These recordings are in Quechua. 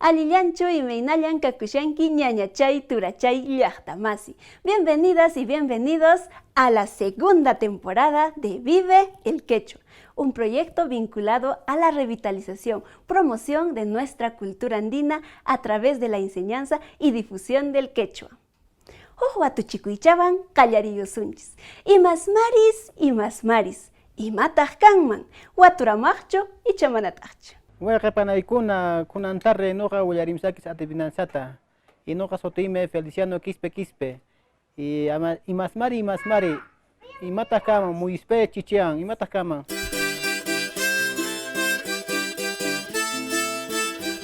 Allillanchu imaynallan kakushanki ñañachay turachay llaqtamasi. Bienvenidas y bienvenidos a la segunda temporada de Vive el Quechua, un proyecto vinculado a la revitalización, promoción de nuestra cultura andina a través de la enseñanza y difusión del quechua. Huk watuchikuychawan qallariyusunchis. Imasmaris, imasmaris, imataq kanman, waturamaqchu icha manataqchu. Wayqe panaykuna, kunan tarde noqa willarimusakis adivinanzata. Y noqa sutiymi Feliciano Quispe Quispe. Y ama, imasmari, imasmari, imataq kanman, muyuspe chichian, imataq kanman.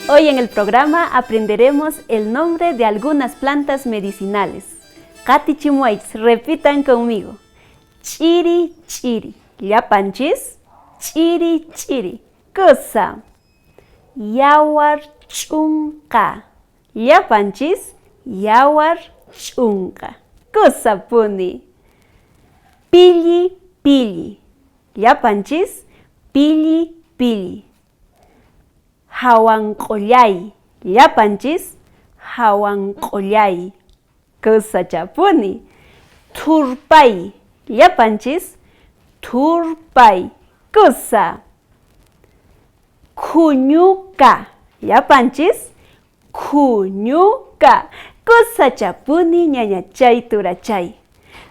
Hoy en el programa aprenderemos el nombre de algunas plantas medicinales. Qatichimuaychis, repitan conmigo. Ch'iri, ch'iri. Llapanchis, ch'iri, ch'iri. Kusa. Yawar ch'unqa. Llapanchis, yawar ch'unqa. Kusapuni. Pilli, pilli. Llapanchis, pilli, pilli. Hawanq'ullay. Llapanchis, hawanq'ullay. Kusachapuni. Thurpay. Llapanchis, thurpay. Kusa. Khuñuka. Llapanchis, khuñuka. Kusachapuni ñañachay turachay.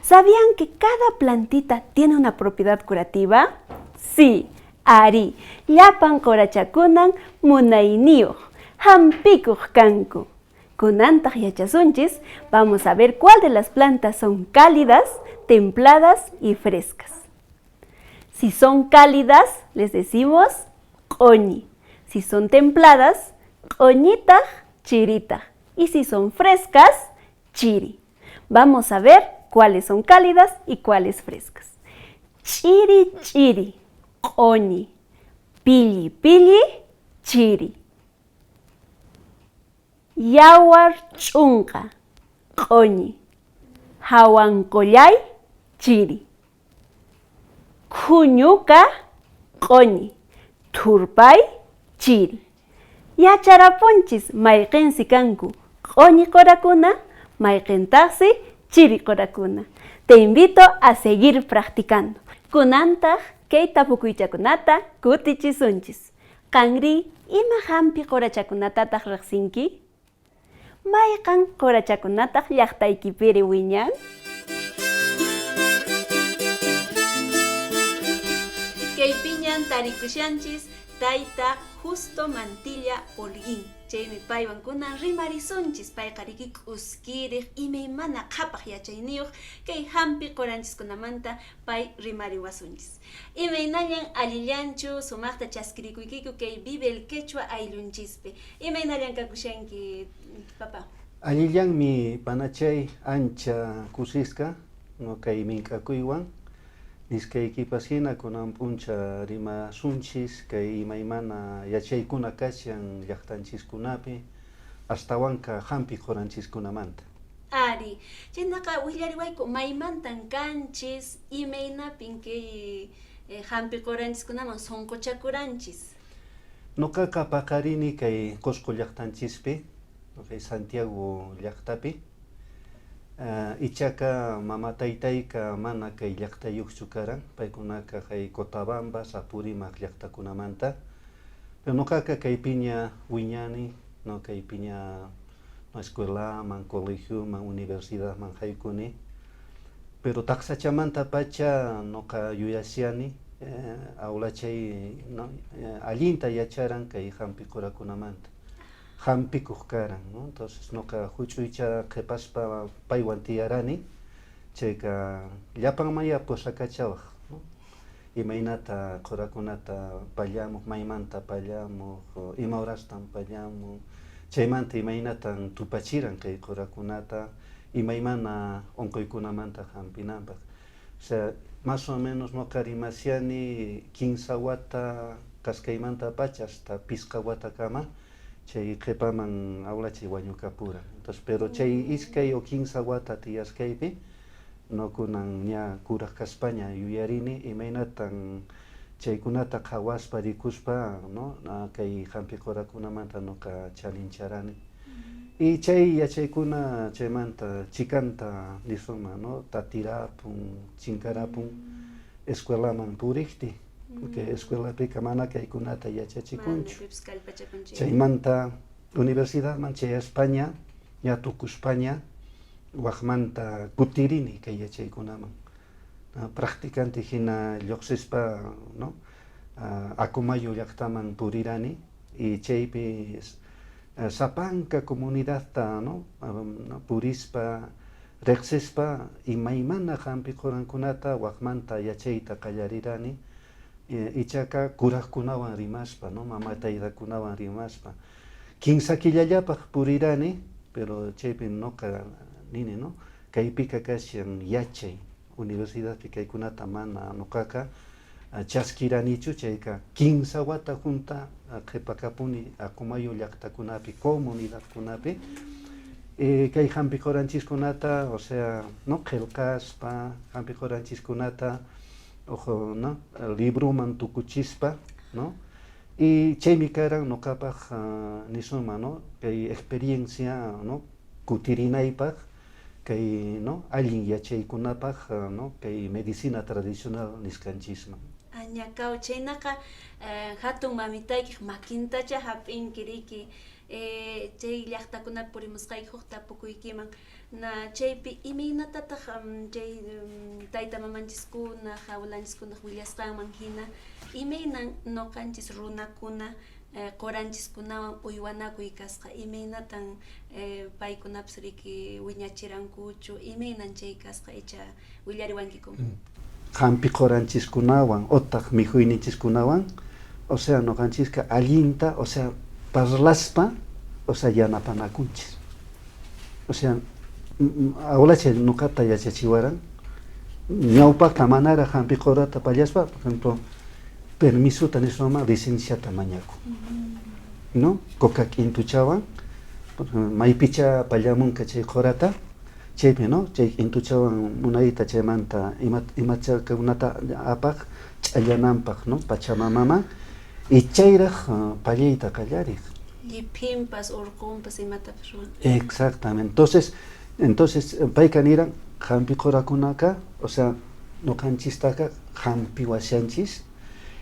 ¿Sabían que cada plantita tiene una propiedad curativa? Sí, arí. Llapan qurachakunan munayniyuq, hampikuq kanku. Kunantaq yachasunchis, vamos a ver cuál de las plantas son cálidas, templadas y frescas. Si son cálidas, les decimos q'uñi. Si son templadas, q'uñitaq, chiritaq. Y si son frescas, chiri. Vamos a ver cuáles son cálidas y cuáles frescas. Ch'iri, ch'iri, q'uñi. Pilli, pilli, chiri. Yawar ch'unqa, q'uñi. Hawanqullay, chiri. Khuñuka, q'uñi. Thurpay, chiri. Yacharapunchis mayqinsi kanku q'uñi qurakuna, mayqintaqsi chiri qurakuna. Te invito a seguir practicando. Kunantaq kay tapukuychakunata kutichisunchis. Qanri, ima hampi qurachakunatataq riqsinki? Mayqan qurachakunataq llaqtaykipiri wiñan? Kaypiñan tarikushanchis tayta Justo Mantilla Holguín. Chaymi paywan kunan rimarisunchis, payqa riki k'uskiriq imaymana qhapaq yachayniyuq kay hampi quranchiskunamanta pay rimariwasunchis. Imaynallan allillanchu sumaqta chaskirikuykiku kay Vive el Quechua ayllunchispi. Imaynallan kakushanki, papá? Allillanmi panachay ancha kusisqa no kay mink'akuywan niskaykipas hina kunan p'uncha rimasunchis kay imaymana yachaykuna kashan llaqtanchiskunapi astawanqa hampi quranchiskunamanta. Ari, chaynaqa willariwayku maymantan kanchis, imaynapin kay hampi quranchiskunaman sunquchakuranchis. Nuqaqa paqarini kay Qusqu llaqtanchispi, kay Santiago llaqtapi. Ichaqa mama taytayqa mana kay llaqtayuqchu karan, paykunaqa kay Cotabambas, Apurímac llaqtakunamanta. Pero nuqaqa kaypiña wiñani, no kaypiña escuelaman, colegioman, universidadman haykuni. Pero taqsachamantapacha nuqa yuyashani awlachay no, allinta yacharan kay hampi qurakunamanta. Hampikuq karan, ¿no? Entonces nuqa huch'uycha qhipaspa paywan tiyarani, chayqa llapanmaya pusakachawaq, ¿no? Imaynata qurakunata pallamuq, maymanta pallamuq, ima horastan pallamuq, chaymanta imaynatan tupachiran kay qurakunata, imaymana unquykunamanta hampinanpaq. O sea, más o menos nuqa rimashani kinsa wata kasqaymantapacha hasta pisqa watakama, chay qhipaman awlachay wañukapuran. Entonces, pero chay iskay o kinsa wata tiyasqaypi, no kunan ña kuraq kaspaña yuyarini imaynatan Chaykunata qhawaspa rikuspa, no, kay hampi qurakunamanta nuqa chanincharani. Y chay yachaykuna chaymanta chikanta nisunman, no, tatirapun, chinkarapun escuelaman puriqti, porque escuelapika mana kaykunata yachachikunchu. Chaymanta universidadman chayaspaña, ña tukuspaña, waqmanta kutirini kay yachaykunaman. Practicante hina lluqsispa, no, Acomayo llaqtaman purirani y chaypi sapanka comunidadta, no, purispa riqsispa imaymana hampi qurankunata waqmanta yachayta qallarirani, ichaqa kuraqkunawan rimaspa, no, mama taytakunawan rimaspa. Kinsa killallapaq purirani, pero chaypi nuqa nini, no, kaypika kashan yachay, universidadpi kaykunata mana nuqaqa chaskiranichu, chayqa kinsa wata junta qhipakapuni Acomayo llaqtakunapi, comunidadkunapi, kay hampi quranchiskunata, o sea, no, qillqaspa, hampi quranchiskunata, ojo, no, libroman tukuchispa, no, y chaymi karan nuqapaq nisunman, no, kay experiencia, no, kutirinaypaq, kay, no, allin yachaykunapaq, no, kay medicina tradicional nisqanchisman. Añakaw, chaynaqa hatun mamitaykiq makintacha hap'inki riki, chay llaqtakunapi purimusqayki huk tapukuykiman, na chaypi imaynatataq chay tayta mamanchiskunaq, abuelanchiskunaq willasqanman hina, imaynan nuqanchis runakuna quranchiskunawan uywanakuy kasqa, imaynatan paykunapas riki wiñachirankuchu, imaynan chay kasqa, icha willariwankiku. Hampi quranchiskunawan otaq mikhuyninchiskunawan, o sea, nuqanchisqa allinta, o sea, parlaspa, o sea, yanapanakunchis. O sea, abuelacha nuqata yachachiwaran, ñawpaqta manaraq hampi qurata pallaspa, por ejemplo, permisota nispaman licenciata mañakun, no, coca k'intuchawan, maypicha pallamunqa chay qurata, chaypi, no, chay k'intuchawan munayta chaymanta imachakunata apaq ch'allananpaq, no, Pachamamaman, y chayraq pallayta qallariq. Lliphinpas, urqunpas imatapas ruwan. Exactamente. Entonces payqa niran hampi qurakunaka, o sea, nuqanchistaqa hampiwashanchis,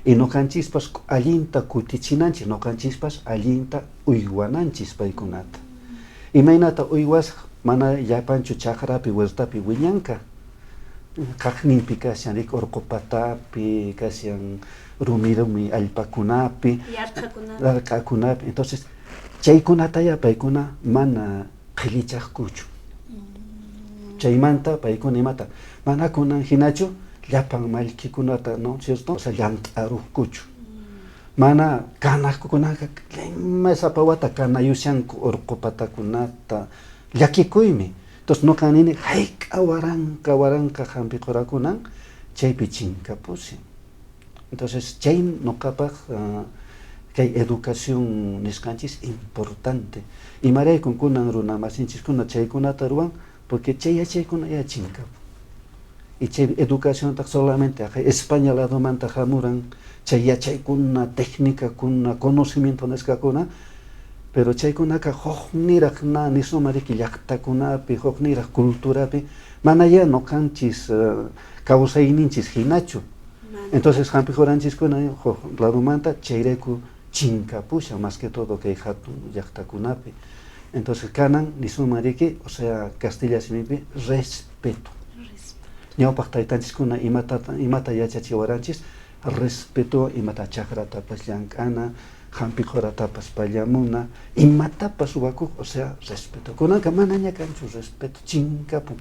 y nuqanchispas allinta kutichinanchis, nuqanchispas allinta uywananchis paykunata. Imaynata uywasaq, mana llapanchu chakrapi, huertapi wiñanqa. Qaqninpi kashan, rik urqu patapi, kashan rumi rumi allpakunapi, yarqakunapi. Entonces, chaykunataya paykuna mana qhillichaqkuchu. Chaymanta paykuna imata, mana kunan hinachu llapan mallkikunata, ¿no cierto? O sea, llant'aruqkuchu. Mana kanaqkunaqa ima sapa wata kanayushanku urqu patakunata, llakikuymi. Entonces nuqa nini hayk'a waranqa waranqa hampi qurakunan chaypi chinkapushan. Entonces chay nuqapaq kay educación nisqanchis importante. Imaraykun kunan runa masinchiskuna chaykunata ruwan, porque chay yachaykuna ya chinkapun. Y chay educaciontaq solamente España ladomanta hamuran chay yachaykuna, técnicakuna, conocimiento nisqakuna, pero chaykunaka hukniraq na nisuma riki llaqtakunapi, hukniraq culturapi, mana ya nuqanchis kawsayninchis hinachu. Entonces hampi quranchiskuna huk ladomanta chayrayku chinkapushan más que todo kay hatun llaqtakunapi. Entonces kanan nisuma riki, o sea, castilla simipi respeto. Ñawpaq taytanchiskuna imata yachachiwaranchis, respeto, imata chakratapas llank'ana, hampi quratapas pallamuna, imatapas ruwakuq, o sea, respeto. Kunanqa manaña kanchu respeto, chinkapun.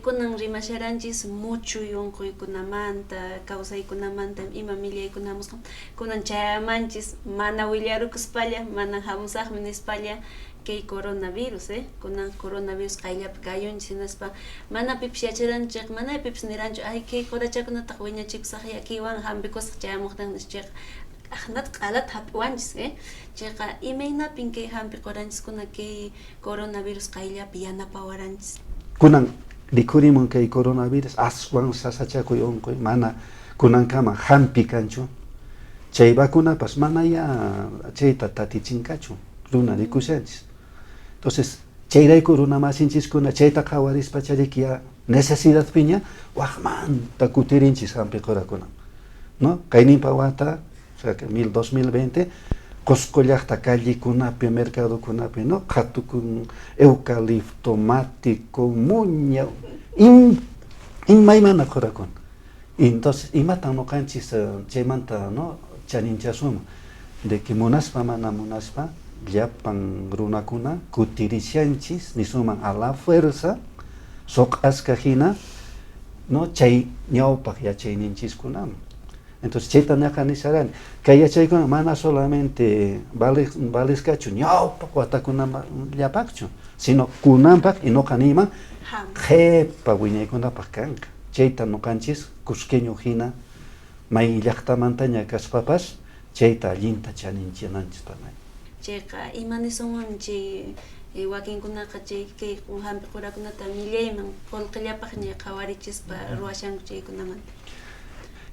Kunan rimasharanchis muchuy unquykunamanta, kawsaykunamanta, ima millaykunamusqa. Kunan chayamanchis mana willarukuspalla, mana hamusaqmi nispalla kay coronavirus, kunan coronavirus qayllapi kayunchis hinaspa mana pipis yacharanchik, mana pipis niranchu, ay kay qurachakunataq wiñachikusaq kaywan hampikusaq chayamuqtan nischayqa aqnata q'alata hap'iwanchis, chayqa imaynapin kay hampi quranchiskuna kay coronavirus qayllapi yanapawaranchis. Kunan rikhurimun kay coronavirus aswan sasachakuy unquy, mana kunankama hampi kanchu. Chay vacunapas manaya chayta tatichinkachu runa rikushanchis. Entonces, chayrayku runa masinchiskuna chayta qhawarispa chariki ya necesidadpiña waqmanta kutirinchis hampi qurakuna, ¿no? Kayninpa wata, o sea, que 2020, Qusqu llaqta callekunapi, mercadokunapi, ¿no? Qhatukun eucalipto, matico, muña, imaymana qurakuna. Entonces, imatan ñuqanchis chaymanta, ¿no? Chaninchasunman de que munaspa mana munaspa llapan runakuna kutirishanchis nisunman a la fuerza suq'asqa hina, ¿no? Chay ñawpaq yachayninchiskunaman. Entonces chayta ñaqa nisharani kay yachaykuna mana solamente valisqachu ñawpaq watakunallapaqchu, sino kunanpaq y ñuqa niyman qhipa wiñaykunapaq kanqa. Chayta ñuqanchis cusqueño hina may llaqtamantaña kaspapas chayta allinta chaninchananchis panay. Chayqa ima nisunman chay wakinkunaqa chay kay hampi qurakunata millayman qullqillapaqña qhawarichispa ruwashanku chaykunamanta.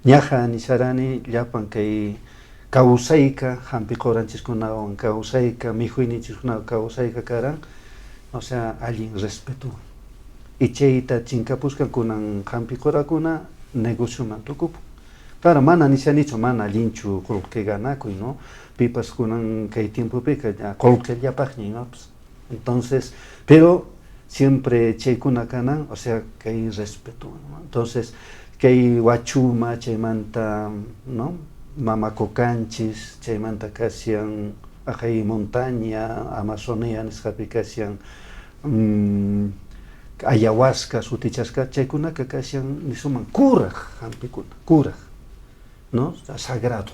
Ñaqa nisharani llapan kay kawsayka hampi quranchiskunawan kawsayka mikhuyninchiskunawan kawsayka karan, o sea, allin respeto. Y chayta chinkapusqa kunan hampi qurakuna negocioman tukupun. Claro, mana nishanichu mana allinchu qullqi ganakuy, ¿no? Pipas kunan kay tiempopiqa qullqillapaqña imapas. Entonces, pero siempre chaykuna kanan, o sea, kay respeto, ¿no? Entonces, kay Wachuma chaymanta, ¿no? Mama Cocanchis chaymanta kashan aqhay montaña Amazonía nisqapi kashan ayahuasca sutichasqa chaykunaka kashan nisuman kuraq hampikuna, kuraq, ¿no? Sagrado.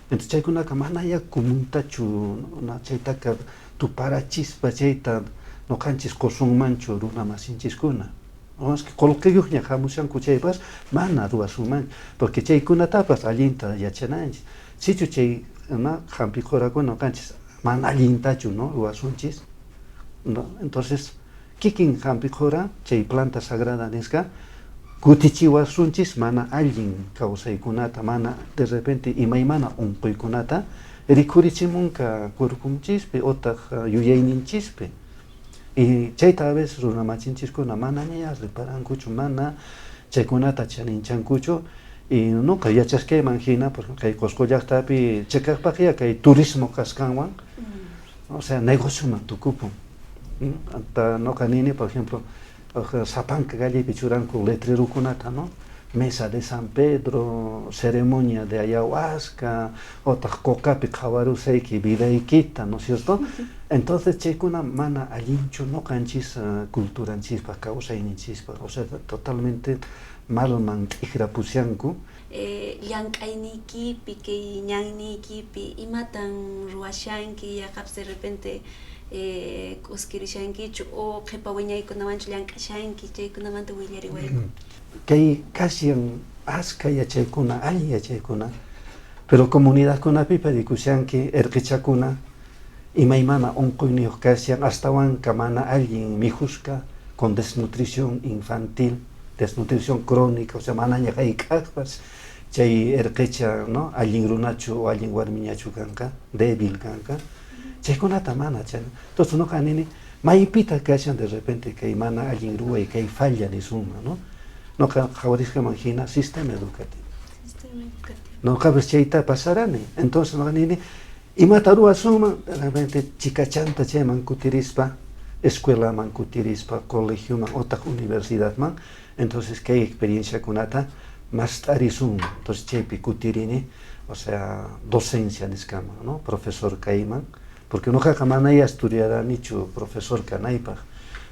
Entonces chaykunaka manaya comuntachu chaytaka tuparachispa chayta ñuqanchis qusunmanchu runa masinchiskuna. Que qullqiyuqña hamushanku chaypas mana ruwasunmanchu, porque chaykunatapas allinta yachananchis. Sichu chay hampi qurakuna ñuqanchis mana allintachu, ¿no? Ruwasunchis, ¿no? Entonces kikin hampi qura chay planta sagrada nisqa kutichiwasunchis mana allin kawsaykunata, mana de repente imaymana unquykunata rikhurichimunqa kurkunchispi otaq yuyayninchispi. Y chayta a veces runa machinchiskuna manaña reparankuchu, mana chaykunata chaninchankuchu. Y nuqa yachasqayman hina, por ejemplo, kay Qusqu llaqtapi chikaqpaqya kay turismo kasqanwan, o sea, negocioman tukupun. Hasta nuqa nini, por ejemplo, sapanka callepi churanku letrerokunata, ¿no? Mesa de San Pedro, ceremonia de ayahuasca, otaq cocapi qhawarusayki vidaykita, ¿no es cierto? Entonces chaykuna mana allinchu ñuqanchis culturanchispaq, kawsayninchispaq, o sea, totalmente malman t'ikrapushanku. Llank'ayniykipi, kay ñanniykipi, imatan ruwashanki yaqapas de repente k'uskirishankichu o qhipa wiñaykunawanchu llank'ashanki, chaykunamanta willariwayku. Kay kashan askha yachaykuna, allin yachaykuna, pero comunidadkunapipas rikushanki erqichakuna imaymana unquyniyuq kashan, astawanqa mana allin mikhusqa con desnutrición infantil, desnutrición crónica, o sea, manaña hayk'aqpas chay erqicha, ¿no? Allin runachu o allin warmiñachu kanqa, débil kanqa, chaykunata mana chay. Entonces nuqa nini, maypitaq kashan de repente kay mana allin ruway, kay falla nisunman, ¿no? Nuqa qhawarisqaman hina sistema educativo. Sistema educativo. Nuqapas chayta pasarani. Entonces nuqa nini, imata ruwasunman, de repente chikachanta chayman kutirispa, escuelaman kutirispa, colegioman otaq universidadman, entonces kay experienciakunata mast'arisunman. Entonces chaypi kutirini, o sea, docencia nisqaman, ¿no? Profesor kayman, porque nuqaqa manaya estudiaranichu profesor kanaypaq,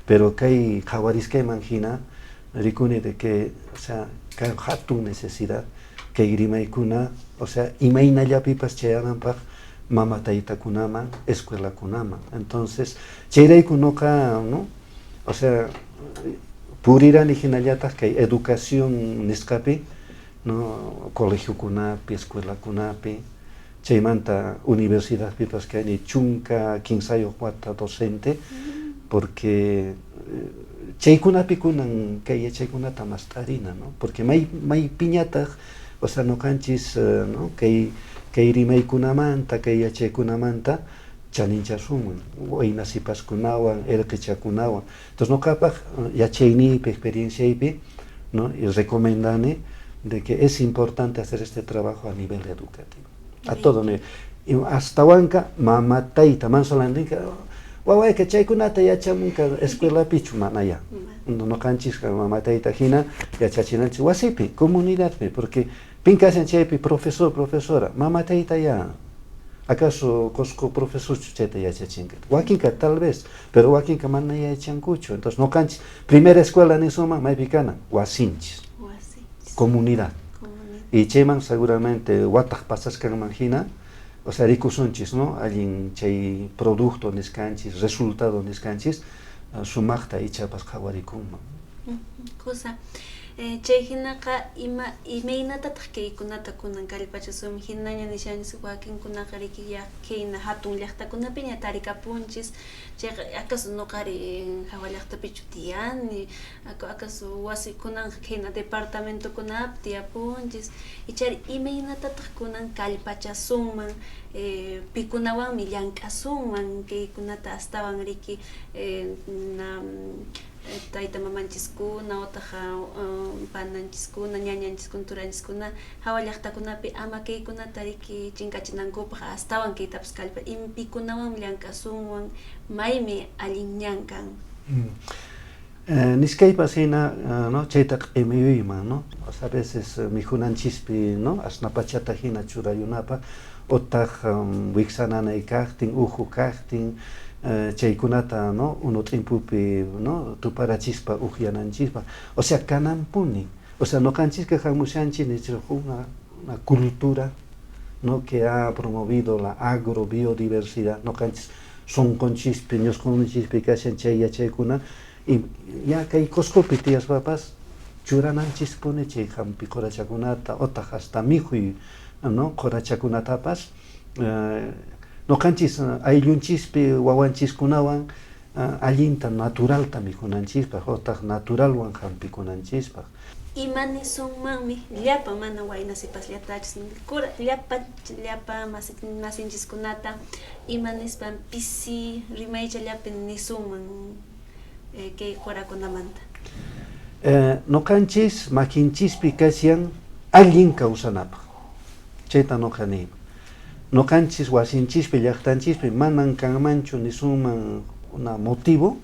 pero kay qhawarisqayman hina rikuni de que, o sea, kay hatun necesidad kay rimaykuna, o sea, imaynallapipas chayananpaq mama taytakunaman, escuelakunaman. Entonces, chayrayku nuqa, ¿no? O sea, purirani hinallataq kay educación nisqapi, ¿no? Colegiokunapi, escuelakunapi, chaymanta universidadpipas kani 13 wata docente, porque chaykunapi kunan kay yachaykunata mast'arina, ¿no? Porque maypiñataq, o sea, ñuqanchis, ¿no? Kay Kay rimaykunamanta, kay yachaykunamanta chaninchasunman, wayna sipaskunawan, erqichakunawan. Entonces noqapaq yachayniypi, experienciaypi, ¿no? Y recomendani de que es importante hacer este trabajo a nivel educativo. A todo nivel. Y astawanqa mama tayta, man solamente wawayqa chaykunata yachamunqa escuelapichu, mana ya. Noqanchisqa mama tayta hina yachachinanchis wasipi, comunidadpi, porque pin kashan chaypi profesor, profesora, mama tayta ya. ¿Acaso Cosco profesorchu chayta yachachinqa? Wakinqa tal vez, pero wakinqa mana yachankuchu. Entonces noqanchis primera escuela nisunman maypi kana, wasinchis. Comunidad. Y chayman seguramente wataq pasasqanman hina, o sea, rikusunchis, ¿no? Allin chay producto nisqanchis, resultado nisqanchis, sumaqta ichapas qhawarikunman. Kusa. Chay hinaqa ima imaynatataq kaykunata kunan kallpachasunman hinaña nishanchis wakinkunaqa riki ya khayna hatun llaqtakunapiña tarikapunchis chayqa acaso noqari hawa llaqtapichu tiyani acaso wasi kunanqa khayna departamentokunapi tiyapunchis ichari imaynatataq kunan kallpachasunman pikunawanmi llank'asunman kaykunata astawan riki na tayta mamanchiskuna otaq pananchiskuna ñañanchiskuna turanchiskuna hawa llaqtakunapi ama kaykunata riki chinkachinankupaq astawan kaytapas kallpa pikunawanmi llank'asunman maymi allin ñan kan. Niskaypas hina, ¿no? Chayta q'imiyuyman, ¿no? O sea, a veces mikhunanchispi, ¿no? Asnapachata hina churayunapaq otaq wiksa nanay kaqtin, uhu kaqtin, chaykunata, ¿no? Unu t'impupi, ¿no? Tuparachispa uqyananchispaq. O sea, kananpuni. O sea, noqanchisqa hamushanchis una cultura, ¿no? Que ha promovido la agrobiodiversidad. Noqanchis sonqonchispi, ñusqonchispi kashan chay yachaykuna. Y ya kay Cuscopi tiyaspapas churananchispuni chay hampi qurachakunata otaq hasta mikhuy, ¿no? Qurachakunatapas noqanchis ayllunchispi wawanchiskunawan allinta naturalta mikhunanchispaq otaq naturalwan hampikunanchispaq. Ima nisunmanmi llapa mana wayna sipasllatachu llapa llapa masinchiskunata ima nispan pisi rimaychallapi nisunman kay qurakunamanta. Noqanchis makinchispi kashan allin kawsanapaq. Chayta noqa niyman. Noqanchis wasinchispi llaqtanchispi manan kanmanchu nisunman una motivo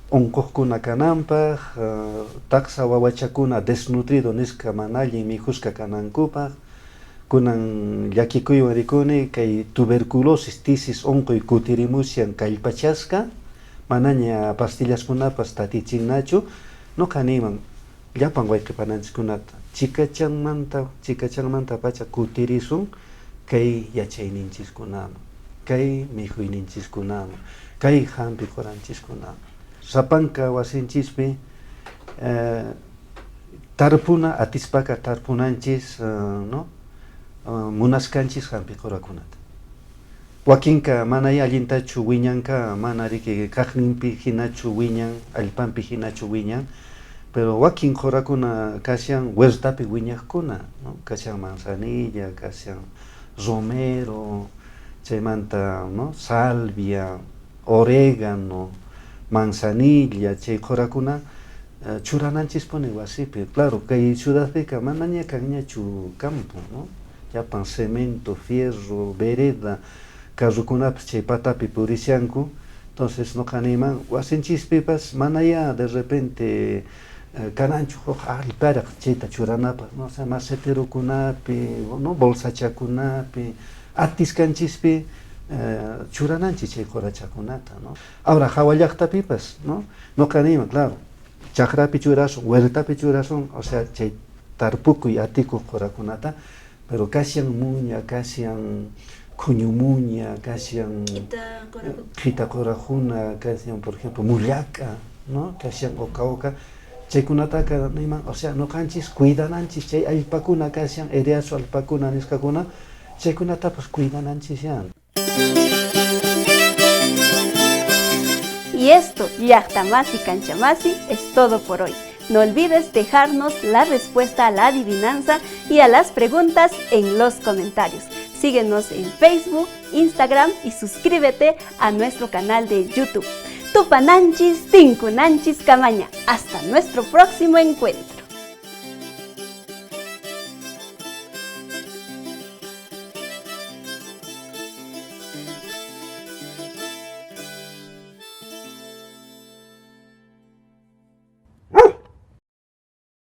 unquqkuna kananpaq, taksa wawachakuna desnutrido nisqa mana allin mikhusqa kanankupaq. Kunan llakikuywan rikuni kay tuberculosis tisis unquy kutirimushan kallpachasqa, manaña pastillaskunapas tatichinnachu. Noqa niyman llapan wayqipananchikkunata chikachanmanta chikachanmantapacha kutirisun kay yachayninchiskunaman, kay mikhuyninchiskunaman, kay hampi quranchiskunaman. Sapanka wasinchispi tarpuna atispaka tarpunanchis, ¿no? Munasqanchis hampi qurakunata. Wakinka mana allintachu wiñanka, mana riki kaqninpi hinachu wiñan, allpanpi hinachu wiñan, pero wakin qurakuna kashan huertapi wiñaqkuna, ¿no? Kashan manzanilla, kashan romero, chaymanta, ¿no? Salvia, orégano, manzanilla, chay qurakuna churananchispuni wasipi. Claro, kay ciudadpiqa manaña kanñachu campo, ¿no? Llapan cemento, fierro, vereda, carrokunapas chay patapi purishanku. Entonces noqa niyman wasinchispipas manaya de repente kananchu huk allparaq chayta churanapaq, no sea, maceterokunapi, ¿no? Bolsachakunapi, atisqanchispi churananchis chay qurachakunata, ¿no? Ahora hawa llaqtapipas, ¿no? Noqa niyman, claro, chakrapi churasun, huertapi churasun, o sea, chay tarpukuy atikuq qurakunata, pero kashan muña, kashan khuñumuña, kashan qhita qurajuna, kashan, por ejemplo, mullaka, ¿no? Kashan oka oka. Chaykunataqa niyman, o sea, noqanchis cuidananchis chay allpakuna kashan, eriazo allpakuna nisqakuna, chaykunatapas cuidananchis ya. Y esto, Llaqtamasi Kanchamasi, es todo por hoy. No olvides dejarnos la respuesta a la adivinanza y a las preguntas en los comentarios. Síguenos en Facebook, Instagram y suscríbete a nuestro canal de YouTube. Tupananchis, Tinkunanchis Kamaña. Hasta nuestro próximo encuentro.